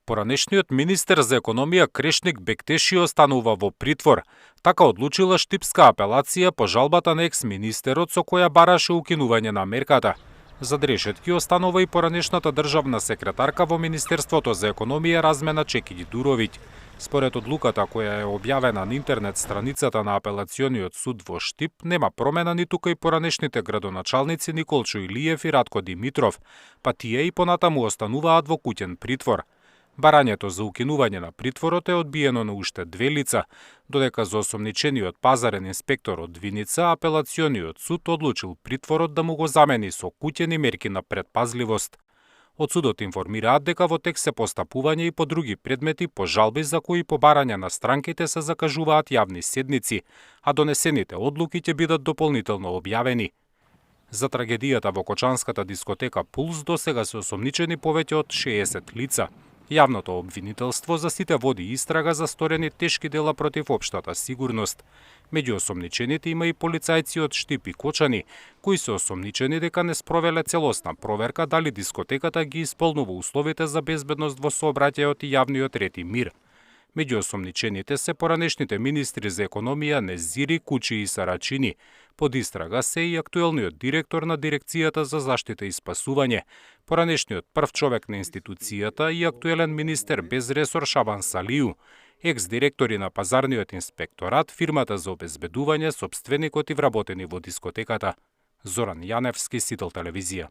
Поранешниот министер за економија Крешник Бектеши останува во притвор. Така одлучила штипска апелација по жалбата на екс-министерот со која бараше укинување на мерката. Зад решетки останува и поранешната државна секретарка во Министерството за економија Размена Чекиќ Дуровиќ. Според одлуката која е објавена на интернет страницата на апелациониот суд во Штип, нема промена ниту кај поранешните градоначалници Николчо Илиев и Радко Димитров, па тие и понатаму остануваат во куќен притвор. Барањето за укинување на притворот е одбиено на уште две лица, додека за осомничениот пазарен инспектор од Виница апелациониот суд одлучил притворот да му го замени со куќени мерки на предпазливост. Од судот информираат дека во тек се постапување и по други предмети по жалби за кои по барање на странките се закажуваат јавни седници, а донесените одлуки ќе бидат дополнително објавени. За трагедијата во кочанската дискотека Пулс досега се осомничени повеќе од 60 лица. Јавното обвинителство за сите води истрага за сторени тешки дела против општата сигурност. Меѓу осомничените има и полицајци од Штип и Кочани, кои се осомничени дека не спровеле целосна проверка дали дискотеката ги исполнува условите за безбедност во сообраќајот и јавниот ред и мир. Меѓу осомничените се поранешните министри за економија Незири, Кучи и Сарачини. Под истрага се и актуелниот директор на Дирекцијата за заштита и спасување, поранешниот прв човек на институцијата и актуелен министер без ресор Шабан Салију, екс-директори на пазарниот инспекторат, фирмата за обезбедување, сопственикот и вработени во дискотеката. Зоран Јаневски, Сител телевизија.